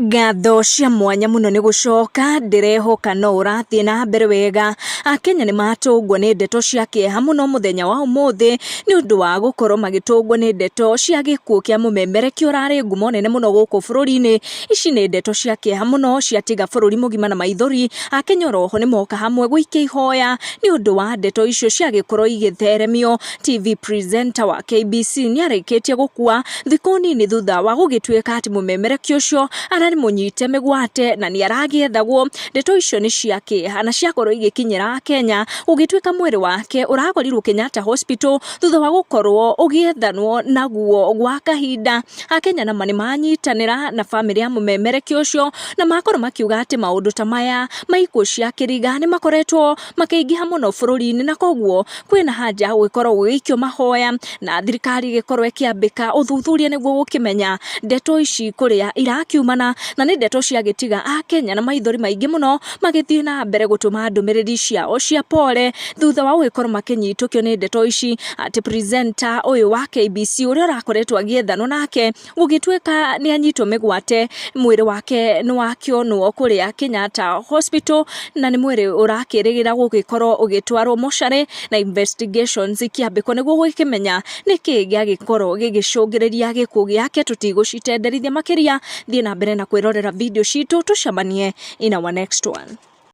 Ngatho cia mwanya mũno nĩ gũcoka, ndĩrehoka no ũrathiĩ na mbere wega. Akenya nĩ matũngwo nĩ ndeto cia kĩeha mũno mũthenya wa ũmũthĩ nĩ ũndũ wa gũkorwo magĩtũngwo nĩ ndeto cia gĩkuũ kĩa mũmemerekia ũrarĩ ngumo nene mũno gũkũ bũrũri-inĩ. Ici nĩ ndeto cia kĩeha mũno ciatiga bũrũri mũgima na maithori. Akenya oroho nĩ moka hamwe gũikia ihoya nĩ ũndũ wa ndeto icio ciagĩkorwo igĩtheremio. TV presenter wa KBC nĩ arĩkĩtie gũkua thikũ nini thutha wa gũgĩtuĩka atĩ mũmemerekia ũcio ararĩ mũnyite mĩgwate na nĩ aragĩethagwo. Ndeto icio nĩ cia kĩeha na ciakorwo igĩkinyĩra Akenya gũgĩtuĩka mwĩrĩ wake ũrakorirwo Kenyatta Hospital thutha wa gũkorwo ũgĩethanwo naguo gwa kahinda. Akenya nama nĩ manyitanĩra na bamĩrĩ ya mũmemerekia ũcio na makorwo makiuga atĩ maũndũ ta maya ma ikuũ cia kĩriga nĩ makoretwo makĩingĩha mũno bũrũri-inĩ na koguo kwĩna haja ya gũgĩkorwo gũgĩikio mahoya na thirikari ĩgĩkorwo ĩkĩambĩka ũthuthuria nĩguo gũkĩmenya ndeto ici kũrĩa irakiumana, na nĩ ndeto ciagĩtiga Akenya na maithori maingĩ mũno magĩthiĩ na mbere gũtũma ndũmĩrĩri ciao cia pole thutha wa gũgĩkorwo makĩnyitũkio nĩ ndeto ici atĩ presenter ũyũ wa KBC ũrĩa ũrakoretwo agĩethanwo nake gũgĩtuĩka nĩ anyitwo mĩgwate, mwĩrĩ wake nĩ wakĩonwo kũrĩa Kenyatta Hospital na nĩ mwĩrĩ ũrakĩrĩgĩrĩra gũgĩkorwo ũgĩtwarwo mocarĩ na investigations ikĩambĩkwo nĩguo gũkĩmenya nĩkĩ gĩagĩkorwo gĩgĩcũngĩrĩria gĩkuũ gĩake. Tũtigũcitenderithia makĩria, thiĩ na mbere na kwĩrorera video citũ, tũcemanie in our next one.